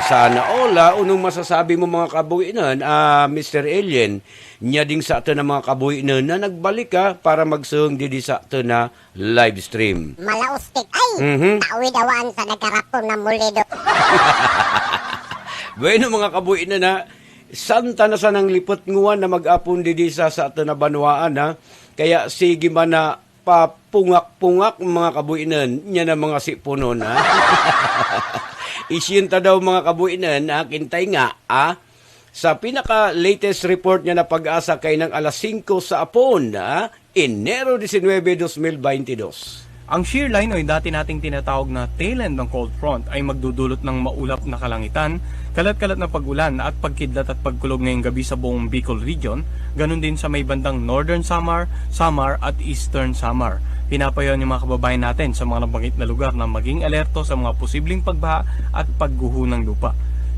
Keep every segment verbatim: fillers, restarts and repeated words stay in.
Sana all, ah. Unong masasabi mo, mga kabuinön, ah, Mister Alien, nya ding satön a mga kabuinön na nagbalik, ah, para magsöng didi satön a live stream. Malaustik. Ay, mhm, tawid awaan sa nagkarapon na mulido. Bueno, mga kabuinön, ha, santa na sanang lipöt ngua na mag-apon didi sa satön a banwaan, ha. Kaya sige man na papungak-pungak, mga kabuinön, nya na mga siponon, ha. Isyenta daw, mga kabuinön, ha, kintay nga, ha. Sa pinaka-latest report nya na PAGASA, kainang alas singko sa apon, ha, Enero disinwebe, dos mil baynte dos. Ang shear line o yung dati nating tinatawag na tail end ng cold front ay magdudulot ng maulap na kalangitan, kalat-kalat na pag-ulan at pagkidlat at pagkulog ngayong gabi sa buong Bicol Region, ganun din sa may bandang Northern Samar, Samar at Eastern Samar. Pinapayo ang mga kababayan natin sa mga nabanggit na lugar na maging alerto sa mga posibleng pagbaha at pagguho ng lupa.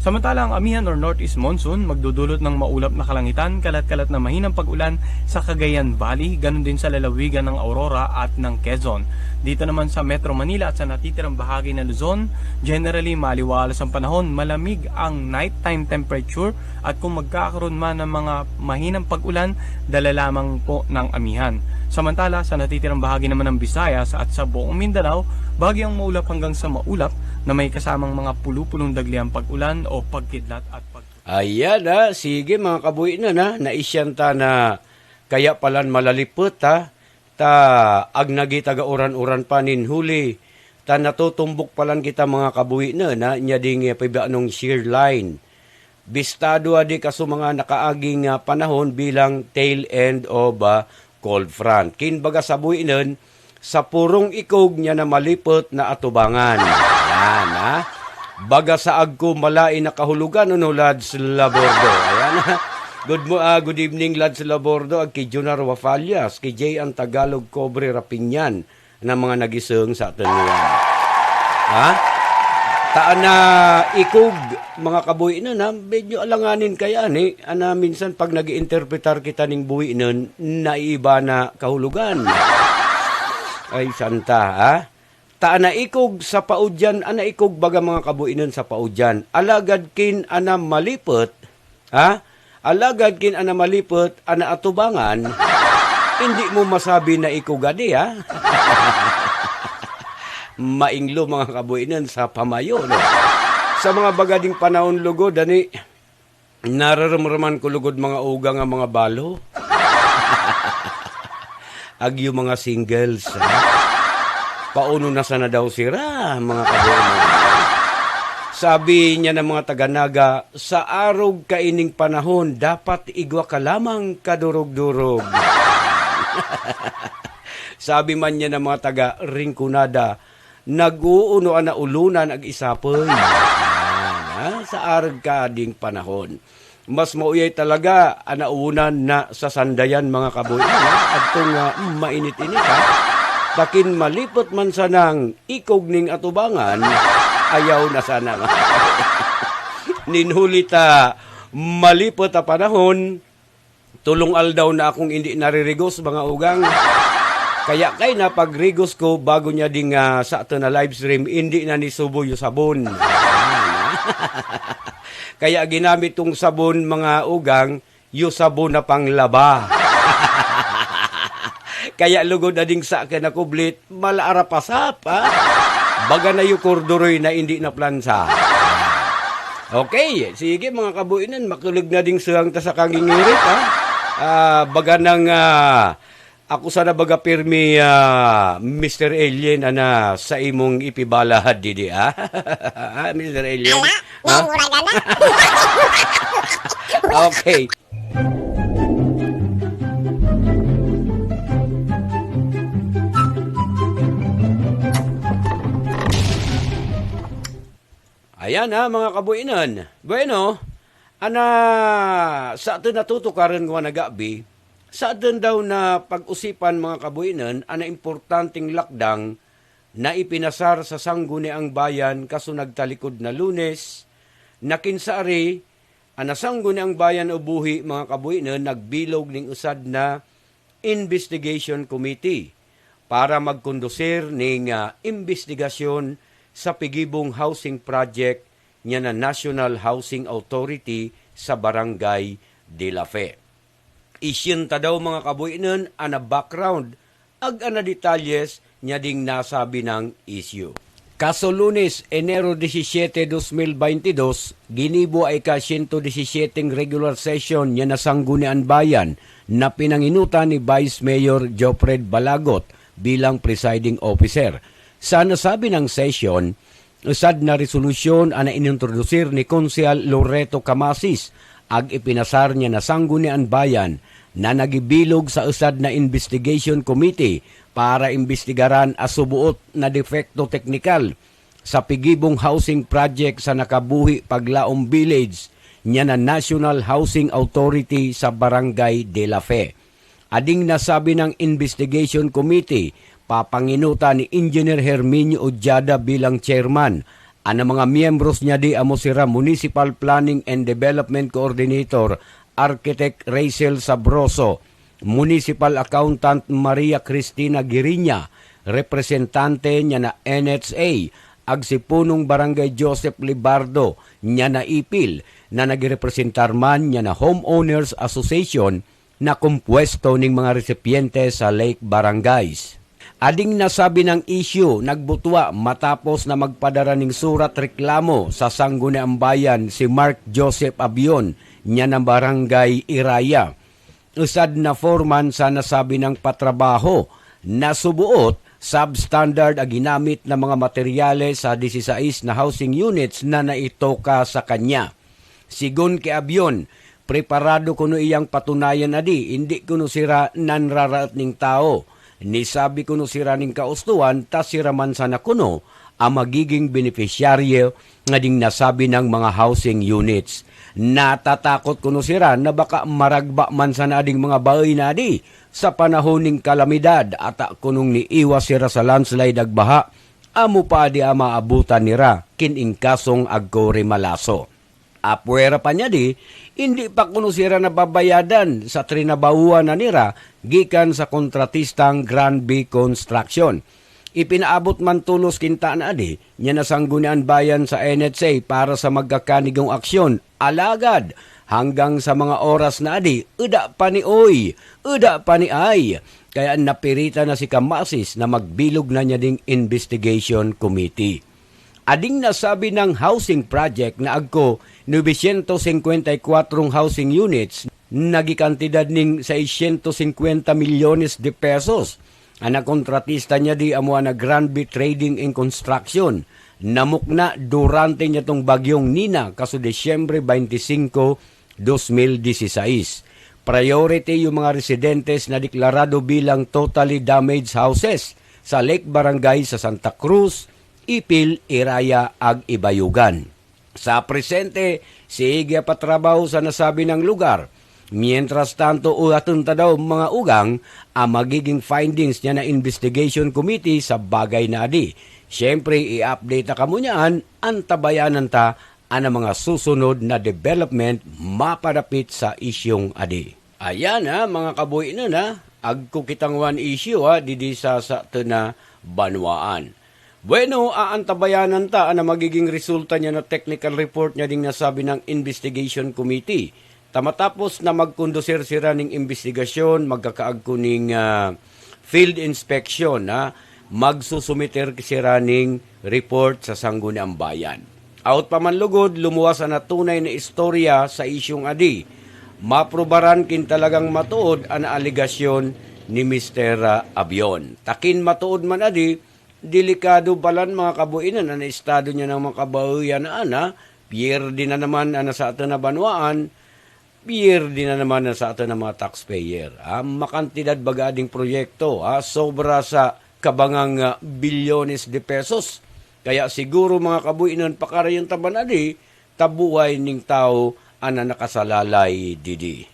Samantala, ang amihan or northeast monsoon magdudulot ng maulap na kalangitan, kalat-kalat na mahinang pag-ulan sa Cagayan Valley, ganun din sa lalawigan ng Aurora at ng Quezon. Dito naman sa Metro Manila at sa natitirang bahagi ng Luzon, generally maaliwalas ang panahon, malamig ang nighttime temperature at kung magkakaroon man ng mga mahinang pag-ulan, dala lamang po ng amihan. Samantala, sa natitirang bahagi naman ng Visayas at sa buong Mindanao, bagyang maulap hanggang sa maulap na may kasamang mga pulu-pulong dagliang pag-ulan o pagkidlat at pag- Ayan, ah. Sige, mga kabuinön, ah. Naisyan ta na kaya palan malalipöt, ah. Ta agna gi taga Oran-Oran pa nin huli, ta natutumbok palan kita, mga kabuinön, ha, nya ding, eh, pibanong shear line. Bistado a di kaso mga nakaaging, ah, panahon bilang tail end of, ah, cold front. Kin baga sa buinön, sa purong ikog nya na malipöt na atubangan. Yan, ha. Baga sa agko malain a kahulugan, uno, Lads Labordo. Ayan, ha. Good mo-, ah, good evening, Lads Labordo, ag ki Junar Wafalias, ki Jay ang Tagalog, Cobre Rapinyan, na mga nagisöng sa atun nguan. Ha? Ta ana ikog, mga kabuinön, ha, medyo alanganin kaya ni, ana minsan pag nag-interpretar kita ning buinön, naiiba na kahulugan. Ay, santa, ha? Ta ana ikog sa paudyan, ana ikog baga mga kabuinön sa paudyan. Alagad kin ana malipöt, ha? Alagad kin ana malipöt, ana atubangan, indi mo masabi na ikog adi, ha? Mainglo, mga kabuinön, sa pamayo, no? Sa mga baga ding panahon lugod, ani, nararemreman ko lugod, mga ugang, a mga balo. Agyu mga singles, ha? Pauno na sana daw sira, mga kabuinön. Sabi nya ng mga taga Naga, sa arog kaining panahon, dapat igwa ka lamang kadurog-durog. Sabi man nya ng mga taga Rinconada, nag-uuno ana ulunan ag isapey. Yan, ha? Sa arog ka ding panahon. Mas mauyay talaga ana unan na sasandayan, mga kabuinön, ha? Agtung, ah, mainit-init, ha? Ta kin malipöt man sanang ikog ning atubangan, ayaw na sana, mga kabuinön. Nin huli ta malipöt a panahon, tulung aldaw na akong indi naririgos, mga ugang. Kaya kay na pagrigos ko bago nya ding, ah, sa atun a live stream, indi na ni subo yu sabon. Kaya ginamit kong sabon, mga ugang, yu sabon a panglaba. Kaya lugod a ding sakyan a kublit, mala a rapasap, ha? Baga na yu kurduroy na indi na plansa. Okay, sige, mga kabuinön, makulog na ding sehang ta sa kangingirit, ha? Ah, baga nang, ah, ako sana baga pirmi, ah, Mister Alien, ana sa imong ipibala didi, ha? Ha, Mister Alien? Ala, ha? Neng, ura ka na. Okay. Ayan, ha, mga kabuinön. Bueno, ana, sa atun a tutukarun ngua na gabi, sa atun daw na pag-usipan, mga kabuinön, ana importanteng lakdang na ipinasar sa Sangguniang Bayan kaso nagtalikod na Lunes, na kin sari, ana Sangguniang Bayan o buhi, mga kabuinön, nagbilog ning usad na Investigation Committee para magkondusir ning, ah, imbestigasyon sa Pigibong Housing Project nya na National Housing Authority sa Barangay de la Fe. Isyun ta daw, mga kabuinun, a na background ag a na detalyes nya ding nasabi nang isyu. Kaso Lunes, Enero disisiete, dos mil baynte dos, ginibo a ika-syento disisieteng regular session nya na Sangguniang Bayan na pinanginutan ni Vice Mayor Jofred Balagot bilang presiding officer. Sa nasabi nang session, usad na resolusyon a na inintrodusir ni Konsehal Loreto Camasis ag ipinasar nya na Sangguniang Bayan na nagibilog sa usad na investigation committee para imbestigaran a subuot na depekto teknikal sa pigibong housing project sa Nakabuhi Paglaom Village nya na National Housing Authority sa Barangay de la Fe. A ding nasabi nang investigation committee, papanginutan ni Engineer Herminio Ojada bilang chairman. A na mga miyembros nya di amo sira Municipal Planning and Development Coordinator, Architect Rachel Sabroso, Municipal Accountant Maria Cristina Giriña, representante nya na N H A, ag si Punong Barangay Joseph Libardo nya na Ipil, na nagirepresentar man nya na Homeowners Association, na kompuwesto ning mga resipiente sa Lake Barangays. A ding nasabi nang isyu nagbutwa matapos na magpadara ning surat reklamo sa Sangguniang Bayan si Mark Joseph Abion nya na Barangay Iraya. Usad na foreman sa nasabi nang patrabaho na subuot substandard a ginamit na mga materyales sa disisais na housing units na naitoka sa kanya. Sigun ki Abion, preparado kuno iyang patunayan a di, indi kuno sira nanraraot ning tao. Ni sabi kuno sira ning kaustuan, ta sira man sana kuno a magiging benepisyaryo nga ding nasabi nang mga housing units. Natatakot kuno sira na baka maragba man sana a ding mga baey na di sa panahon ning kalamidad, ata kunong niiwas sira sa landslide ag baha, amo pa a di a maabutan nira king kasong agko rimalaso. A puwera pa nya di, indi pa kuno sira nababayadan sa trinabahuan na nira gikan sa kontratistang Grand B Construction. Ipinaabot man tulos king tana a di, nya na Sangguniang Bayan sa N H A para sa magkakanigong aksyon, alagad hanggang sa mga oras na a di, eda pa ni oy, eda pa ni ay. Kaya napirita na si Camasis na magbilog na nya ding investigation committee. A ding nasabi nang housing project na agko nuebesyentos singkwenta y kwatrong housing units, nagikantidad ning seisyentos singkwenta milyones de pesos. A nakontratista nya di amo a na Grand B Trading and Construction, namukna durante nya tong Bagyong Nina kaso Disyembre baynte singko, dos mil disisais. Priority yung mga residentes na deklarado bilang totally damaged houses sa Lake Barangay sa Santa Cruz, Ipil, Iraya ag Ibayugan. Sa presente, sige a patrabaho sa nasabi nang lugar. Mientras tanto, uhatun ta daw mga ugang a magiging findings nya na investigation committee sa bagay na adi. Siyempre, i-update ta kamo nyaan, antabayanan ta a na mga susunod na development mapadapit sa isyung adi. Ayan, ha, mga kabuynun, ha, agko kitang one issue, ha, didi sa satun a banwaan. Bueno, aantabayanan ta a na magiging resulta nya na technical report nya ding nasabi nang investigation committee. Ta matapos na magkondusir sira ning imbestigasyon, magkakaagko ning, ah, field inspection, ha, magsusumiter sira ning report sa Sangguniang Bayan. Awt pa man lugud, lumuwas a na tunay na istorya sa isyung adi. Maprobaran kin talagang matuod a na alegasyon ni Mister, ah, Abion. Ta kin matuod man adi, delikado balan mga kabuynun a na estado nya nang mga kabaeyan a na, piyerde na naman a na satun a banwaan, piyerde na naman a na satun a mga taxpayer. Ah, makantidad baga a ding proyekto, ah, sobra sa kabangang, ah, bilyones de pesos. Kaya siguro mga kabuynun, pakarayun ta man adi, tabuay ning tao a na nakasalalay didi.